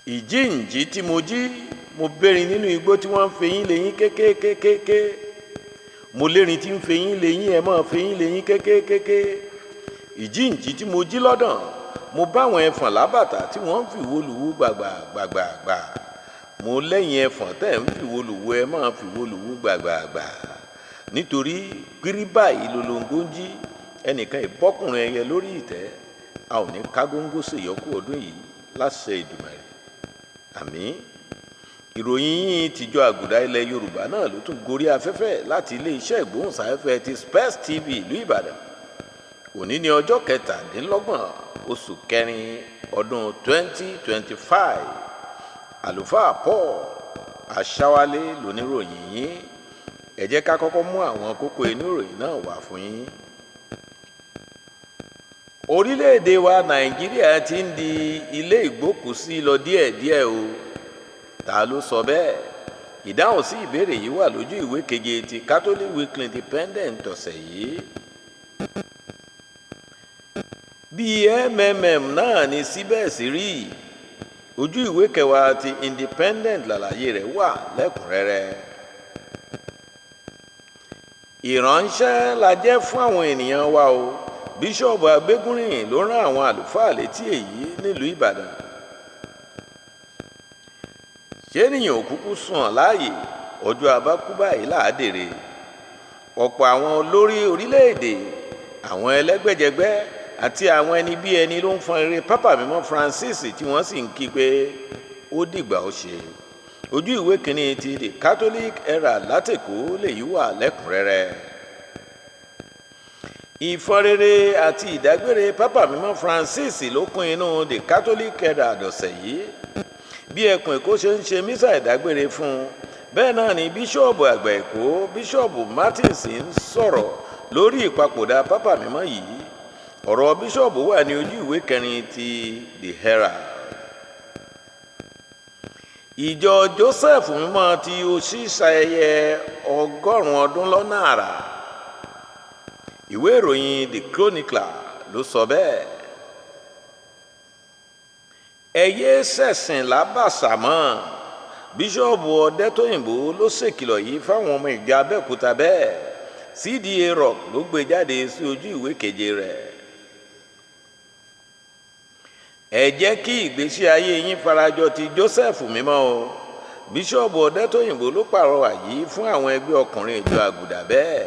Ìjíǹjí tí mo jí, mo bérin nínú igbó tí wọ́n ń feyín leyín kékékékéké. Mo lérin tí ń feyín leyín, ẹ máa feyín leyín kékékéké. Ìjíǹjí tí mo jí lọ́dàn, mo bá àwọn ẹfọ̀n lábàtà tí wọ́n ń fìwo lùwú gbàgbàgbàgbà. Mo lẹ́yìn ẹfọ̀n tẹ́ ń fìwo lùwú, ẹ máa fìwo lùwú gbàgbàgbà. Nítorí pírí báyìí lolongo ń jí, ẹnìkan ìbọ́kùnrin ẹyẹ lórí ìtẹ́. A ò ní ká góńgó ṣèyọkú ọdún yìí láṣẹ Èdùmàrè. Àmín. Ìròyìn yìí tìjọ Àgùdà ilẹ̀ Yorùbá náà ló tún gorí afẹ́fẹ́ láti ilé-iṣẹ́ ìgbóhùnsáfẹ́fẹ́ ti Space TV ìlú Ìbàdàn. Òní ní ọjọ́ 27 oṣù kẹrin ọdún 2025. Àlùfáà Paul Aṣáwálé lóníròyìn yín. Ẹ jẹ́ ká kọ́kọ́ mú àwọn kókó inú ìròyìn náà wá fún yín. Orílẹ̀-èdè wa Nàìjíríà ti ń di ilé ìgbókùúsí lọ díẹ̀díẹ̀ o. Ta ló sọ bẹ́ẹ̀? Ìdáhùn sí ìbéèrè yìí wà lójú ìwé keje ti Catholic Weekly Independent ọ̀sẹ̀ yìí. Bí MMM náà ni síbẹ̀ sí rí. Ojú ìwé kẹwàá ti Independent làlàyé rẹ̀ wà lẹ́kùnrẹ́rẹ́. Ìránṣẹ́ la jẹ́ fún àwọn ènìyàn wa o. Bíṣọ́ọ̀bù Agbégúnrìn ló rán àwọn àlùfáà létí èyí nílùú Ìbàdàn. Ṣé ènìyàn ò kúkú sùn láàyè ọjọ́ abákú báyìí láàdèrè? Ọ̀pọ̀ àwọn olórí orílẹ̀-èdè, àwọn ẹlẹ́gbẹ́jẹgbẹ́ àti àwọn ẹni bí ẹni ló ń fọn rere Pápá Mímọ́ Francis tí wọ́n sì ń kí pé ó dìgbà ó ṣe. Ojú ìwé kìíní ti The Catholic Herald látẹ̀kọ́ lèyí wà lẹ́kùnrẹ́rẹ́. Ìfọnrere àti ìdágbére Pápá Mímọ́ Francis ló kún inú The Catholic Herald ọ̀sẹ̀ yìí. Bí ẹkùn Èkó ṣe ń ṣe mísà ìdágbére fún un, bẹ́ẹ̀ náà ni Bíṣọ́ọ̀bù àgbà Èkó, Bíṣọ́ọ̀bù Martins ń sọ̀rọ̀ lórí ìpapòdà Pápá Mímọ́ yìí. Ọ̀rọ̀ Bíṣọ́ọ̀bù wà ní ojú ìwé kẹrin ti The Herald. Ìjọ Joseph Mímọ́ tí Òṣì ṣayẹyẹ 100 ọdún lọ́nà àrà. Ìwé ìròyìn The Chronicler ló sọ bẹ́ẹ̀. Ẹ yéé ṣẹ̀sìn lábàṣà mọ́. Bíṣọ́ọ̀bù Ọ̀dẹ́tóyìnbó ló ṣèkìlọ̀ yìí fáwọn ọmọ ìjọ Abẹ́òkúta bẹ́ẹ̀. CDA Rock ló gbé jáde sí ojú ìwé keje rẹ̀. Ẹ jẹ́ kí ìgbésí ayé yín farajọ ti Joseph Mímọ́ o. Bíṣọ́ọ̀bù Ọ̀dẹ́tóyìnbó ló pàrọwà yìí fún àwọn ẹgbẹ́ ọkùnrin ìjọ Àgùdà bẹ́ẹ̀.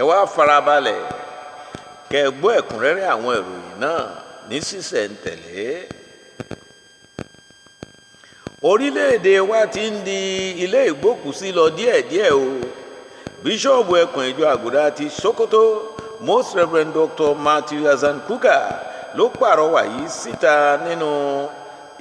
Ẹ wá farabalẹ̀ kẹ́ ẹ gbọ́ ẹ̀kúnrẹ́rẹ́ àwọn ìròyìn náà ní sísẹ̀ǹtẹ̀lé. Orílẹ̀-èdè wa ti ń di ilé ìgbókùúsí lọ díẹ̀díẹ̀ o. Bíṣọ́ọ̀bù ẹkùn ìjọ Àgùdà ti Sokoto, Most Reverend Dr. Matthew Hassan Kuka ló pàrọwà yìí síta nínú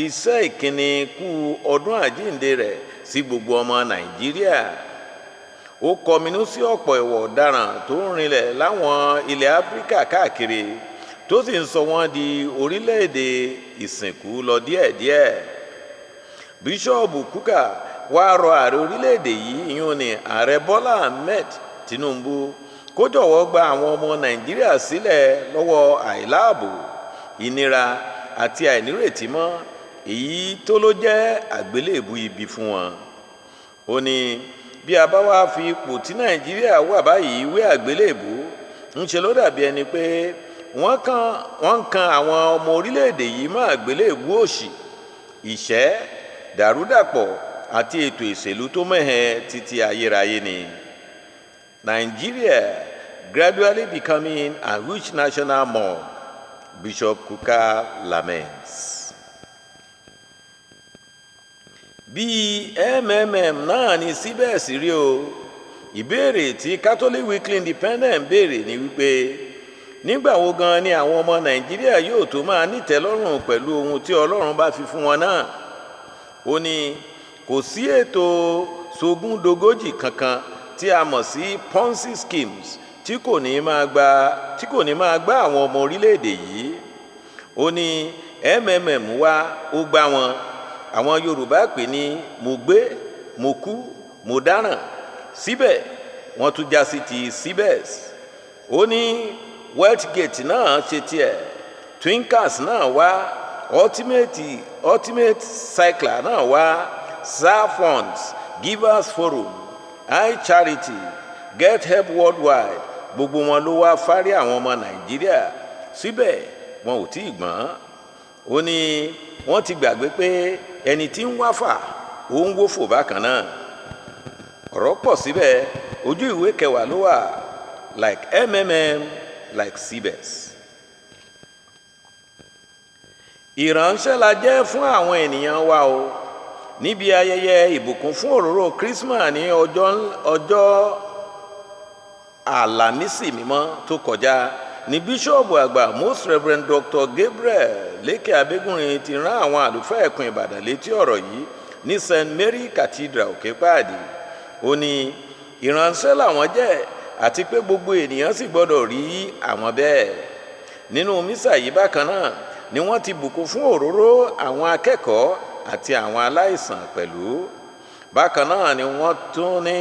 iṣẹ́ ìkíni kú ọdún àjíǹde rẹ̀ sí gbogbo ọmọ Nàìjíríà. Ó kọminú sí ọ̀pọ̀ ìwà ọ̀daràn tó ń rinlẹ̀ láwọn ilẹ̀ Áfíríkà káàkiri tó sì ń sọ wọ́n di orílẹ̀-èdè ìsìnkú lọ díẹ̀díẹ̀. Bíṣọ́ọ̀bù Kuka wá rọ ààrẹ orílẹ̀-èdè yìí, ìyún ni Ààrẹ Bọ́lá Ahmed Tinubu, kó jọ̀wọ́ gba àwọn ọmọ Nàìjíríà sílẹ̀ lọ́wọ́ àìláàbò, ìnira àti àìnírètí mọ́ èyí tó ló jẹ́ àgbélébù ibi fún wọn. Ó ní bí a bá wá fi ipò tí Nàìjíríà wà báyìí wé àgbélébù, ń ṣe ló dàbí ẹni pé wọ́n ń kan àwọn ọmọ orílẹ̀-èdè yìí mọ́ àgbélébù òṣì, ìṣẹ́, dàrúdàpọ̀ àti ètò ìṣèlú tó mẹ́hẹ títí ayérayé ni. Nigeria gradually becoming a huge national morgue, Bishop Kuka laments. Bí MMM náà ni síbẹ̀ sí rí o. Ìbéèrè tí Catholic Weekly Independent béèrè ni wípé nígbà wo gan ni àwọn ọmọ Nàìjíríà yóò tó máa nítẹ́lọ́rùn pẹ̀lú ohun tí Ọlọ́run bá fi fún wọn náà. Ó ní kò sí ètò sógúndogójì kankan tí a mọ̀ sí Ponzi schemes tí kò ní máa gbá àwọn ọmọ orílẹ̀-èdè yìí. Ó ní MMM wá ó gbá wọn. Àwọn Yorùbá pè ní mo gbé, mo kú, mo dáràn. Síbẹ̀ wọ́n tún já sí ti CBEX. Ó ní Wealthgate náà ṣe tiẹ̀, Twinkers náà wá, Ultimate Cycler náà wá, SAR Funds, Givers Forum, iCharity, Get Help Worldwide, gbogbo wọn ló wá fárí àwọn ọmọ Nàìjíríà. Síbẹ̀ wọn ò tí ì gbọ́n. Ó ní wọ́n ti gbàgbé pé ẹni tí ń wáfà, ó ń wófò bákan náà. Ọ̀rọ̀ pọ̀ síbẹ̀, ojú ìwé 10 ló wà. Like like CBS. Ìránṣẹ́ la jẹ́ fún àwọn ènìyàn wa o. Níbi ayẹyẹ ìbùkún fún òróró Christmas ní ọjọ́ Àlàmísì Mímọ́ tó kọjá ní Bíṣọ́ọ̀bù àgbà, Most Reverend Dr. Gabriel Lékè Abégúnrin, ti rán àwọn àlùfáà ẹkùn Ìbàdàn létí ọ̀rọ̀ yìí ní St Mary Cathedral, Òkèpáàdì. Ó ní ìránṣẹ́ làwọn jẹ́, àti pé gbogbo ènìyàn sì gbọ́dọ̀ rí àwọn bẹ́ẹ̀. Nínú mísà yìí bákan náà ni wọ́n ti bùkún fún òróró àwọn akẹ́kọ̀ọ́ àti àwọn aláìsàn pẹ̀lú. Bákan náà ni wọ́n tún ní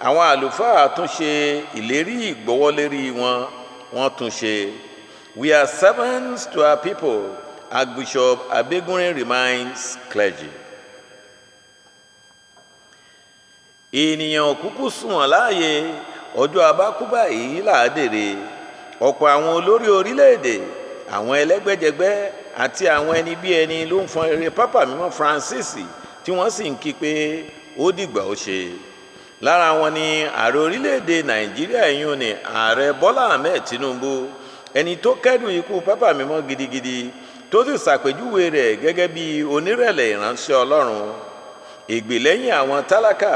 àwọn àlùfáà tún ṣe ìlérí ìgbọ́wọ́lérí wọn, wọ́n tún ṣe. "We are servants to our people," Archbishop Abegunrin reminds clergy. Ènìyàn kúkú sunwọ̀n láàyè, ọjọ́ abákúbà yìí làádèrè. Ọ̀pọ̀ àwọn olórí orílẹ̀-èdè, àwọn ẹlẹ́gbẹ́jẹgbẹ́ àti àwọn ẹni bí ẹni ló ń fọn rere Pápá Mímọ́ Francis, tí wọ́n sì ń kí pé ó dìgbà ó ṣe. Lára wọn ni ààrẹ orílẹ̀-èdè Nàìjíríà yìí ní Ààrẹ Bọ́lá Ahmed Tinubu, ẹni tó kẹ́dùn ikú Pápá Mímọ́ gidigidi, tó sì ṣàpèjúwe rẹ̀ gẹ́gẹ́ bí onírẹ̀lẹ̀ ìránṣẹ́ Ọlọ́run, ìgbèlẹ́yìn àwọn tálákà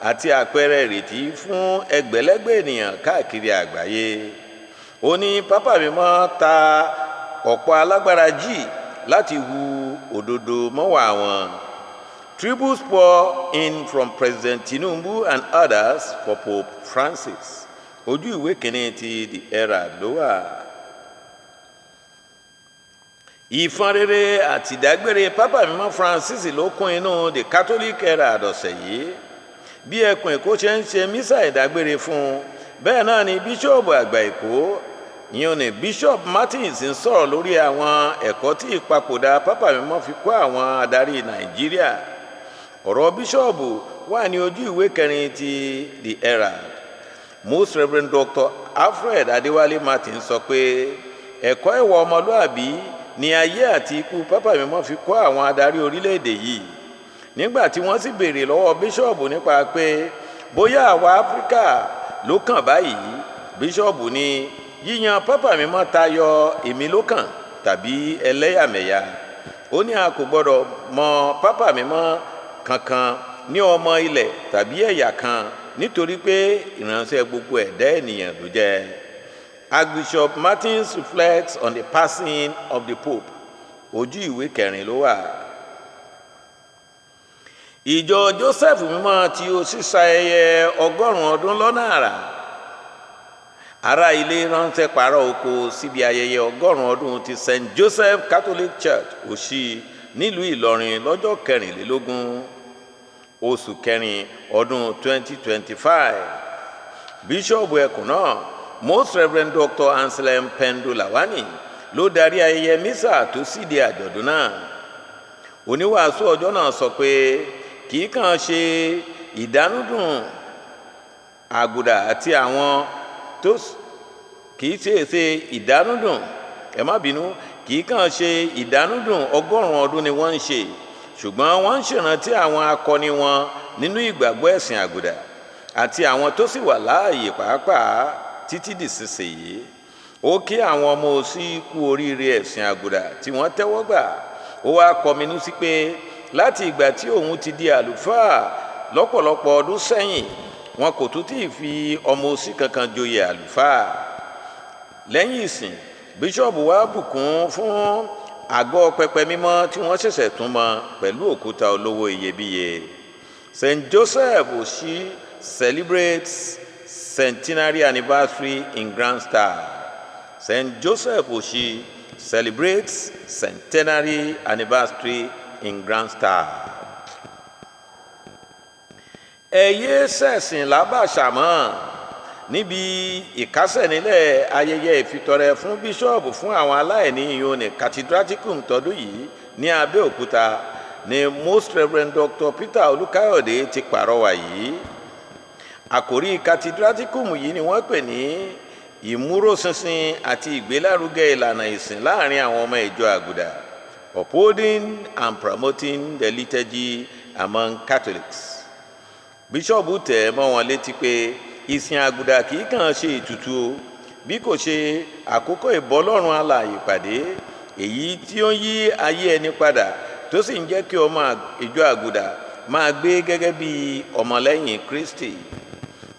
àti àpẹẹrẹ ìrètí fún ẹgbẹ̀lẹ́gbẹ̀ ènìyàn káàkiri àgbáyé. Ó ní Pápá Mímọ́ ta ọ̀pọ̀ alágbára jì láti hu òdodo mọ́wàá wọn. Tributes pour in from President Tinubu and others for Pope Francis. Ojú ìwé 1 ti The Herald ló wà. Ìfọn rere àtìdágbére Pápá Mímọ́ Francis ló kún inú The Catholic Herald ọ̀sẹ̀ yìí. Bí ẹkùn Èkó ṣe ń ṣe mísà ìdágbére fún un, bẹ́ẹ̀ náà ni Bíṣọ́ọ̀bù àgbà Èkó ìyẹn ní Bishop Martins ń sọ̀rọ̀ lórí àwọn ẹ̀kọ́ tí ìpapòdà Pápá Mímọ́ fi kọ́ àwọn adarí Nàìjíríà. Ọ̀rọ̀ bíṣọ́ọ̀bù wà ní ojú ìwé 4 ti The Herald. Most Reverend Dr. Alfred Adéwálé Martin sọ pé ẹ̀kọ́ ìwà ọmọlúàbí ní ayé àti ikú Pápá Mímọ́ fi kọ́ àwọn adarí orílẹ̀-èdè yìí. Nígbà tí wọ́n sì béèrè lọ́wọ́ bíṣọ́ọ̀bù nípa pé bóyá àwa Áfíríkà ló kàn báyìí, bíṣọ́ọ̀bù ní yíyan Pápá Mímọ́ tayọ èmi ló kàn tàbí ẹlẹ́yàmẹ̀yà. Ó ní a kò gbọ́dọ̀ mọ Pápá Mímọ́ kankan ní ọmọ ilẹ̀ tàbí ẹ̀yà kan, nítorí pé ìránṣẹ́ gbogbo ẹ̀dá ènìyàn ló jẹ́. Archbishop Martins reflects on the passing of the Pope. Ojú ìwé 4 ló wà. Ìjọ Joseph Mímọ́ tí ó sì ṣayẹyẹ 100 ọdún lọ́nà àrà. Ará ilé ránṣẹ́ pààrọ̀ oko síbi ayẹyẹ 100 ọdún ti St Joseph Catholic Church, Òṣì, nílùú Ìlọrin lọ́jọ́ 24 oṣù kẹrin ọdún 2025. Bíṣọ́ọ̀bù ẹkùn náà, Most Reverend Dr. Anselm Pendo Lawani, ló darí ayẹyẹ mísà tó síde àjọ̀dún náà. Oníwàásù ọjọ́ náà sọ pé kì í kàn ṣe ìdánúdùn àgùdà àti àwọn tó kì í ṣe ìdánúdùn, ẹ má bínú, kì í kàn ṣe ìdánúdùn 100 ọdún ni wọ́n ń ṣe, ṣùgbọ́n wọ́n ń ṣèrántí àwọn akọni wọn nínú ìgbàgbọ́ ẹ̀sìn àgùdà àti àwọn tó sì wà láàyè pàápàá títí dìsinsìnyí. Ó kí àwọn ọmọ òsì kú oríire ẹ̀sìn àgùdà tí wọ́n tẹ́wọ́ gbà. Ó wá kọminú sí pé láti ìgbà tí òun ti di àlùfáà lọ́pọ̀lọpọ̀ ọdún sẹ́yìn, wọn kò tún tí ì fi ọmọ òsì kankan joyè àlùfáà. Lẹ́yìn ìsìn, bíṣọ́ọ̀bù wá bùkún fún àgọ́ pẹpẹ mímọ́ tí wọ́n ṣẹ̀ṣẹ̀ tún mọ pẹ̀lú òkúta olówó iyebíye. St Joseph Oshi celebrates centenary anniversary in grand style. St Joseph Oshi celebrates centenary anniversary in grand style. Ẹ yé ṣẹ̀sìn lábàṣà mọ́. Níbi ìkásẹ̀ nílẹ̀ ayẹyẹ ìfitọrẹ fún bíṣọ́ọ̀bù fún àwọn aláìní ìyóni Cathedraticum tọdún yìí ní Abẹ́òkúta ni Most Reverend Dr. Peter Olúkáyọ̀dé ti pàrọwà yìí. Àkòrí Cathedraticum yìí ni wọ́n pè ní ìmúróṣinṣin àti ìgbélárugẹ ìlànà ìsìn láàrin àwọn ọmọ ìjọ Àgùdà, upholding and promoting the liturgy among Catholics. Bíṣọ́ọ̀bù tẹ̀ mọ́ wọn létí pé ìsìn Àgùdà kì í kàn ṣe ètùtù o, bí kò ṣe àkókò ìbọ́lọ́run alààyè pàdé, èyí tí ó ń yí ayé ẹni padà, tó sì ń jẹ́ kí ọmọ ìjọ Àgùdà máa gbé gẹ́gẹ́ bí ọmọlẹ́yìn Kristi.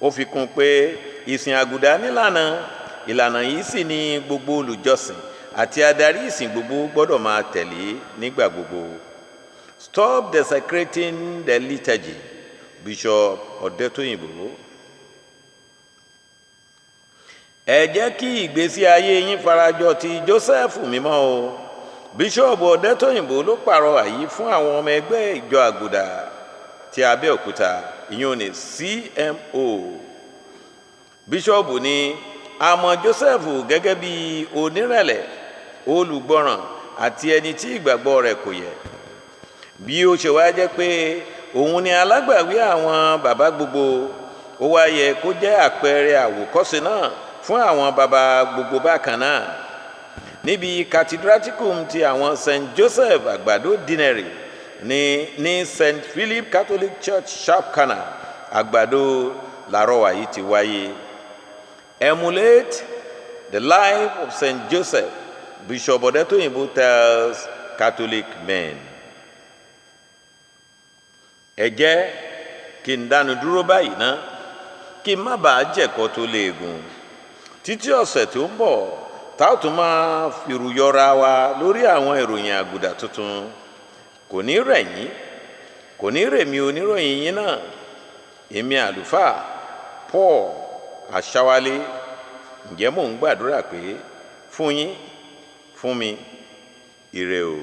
Ó fi kún pé ìsìn Àgùdà nílànà, ìlànà yìí sì ni gbogbo olùjọsìn àti adarí ìsìn gbogbo gbọ́dọ̀ máa tẹ̀lé nígbà gbogbo. "Stop desecrating the liturgy," Bishop Ọ̀dẹ́tóyìnbó. Ẹ jẹ́ kí ìgbésí ayé yín farajọ ti Joseph mímọ́ o. Bíṣọ́ọ̀bù Ọ̀dẹ́tóyìnbó ló pàrọwà yìí fún àwọn ọmọ ẹgbẹ́ ìjọ Àgùdà ti Abẹ́òkúta, ìyẹn ní CMO. Bíṣọ́ọ̀bù ní a mọ̀ Joseph gẹ́gẹ́ bí onírẹ̀lẹ̀, olùgbọ́ràn àti ẹni tí ìgbàgbọ́ rẹ̀ kò yẹ̀. Bí ó ṣe wá jẹ́ pé òun ni alágbàwí àwọn bàbá gbogbo, ó wá yẹ kó jẹ́ àpẹẹrẹ àwòkọ́ṣe náà fún àwọn bàbá gbogbo bákan náà. Níbi Cathedraticum ti àwọn St Joseph Àgbàdo Deanery ní St Philip Catholic Church, Sharp Corner, Àgbàdo làrọwà yìí ti wáyé. "Emulate the life of St Joseph," Bishop Ọ̀dẹ́tóyìnbó tells Catholic men. Ẹ jẹ́ kí n dánu dúró báyìí ná, kí n má bàa jẹ̀kọ́ tó léegun. Títí ọ̀sẹ̀ tó ń bọ̀ tá a tún máa fìrù yọra wa lórí àwọn ìròyìn Àgùdà tuntun, kò ní rẹ̀ yín, kò ní rèmi oníròyìn yín náà, èmi àlùfáà Paul Àṣàwálé. Ǹjẹ́ mò ń gbàdúrà pé fún yín, fún mi, ire o.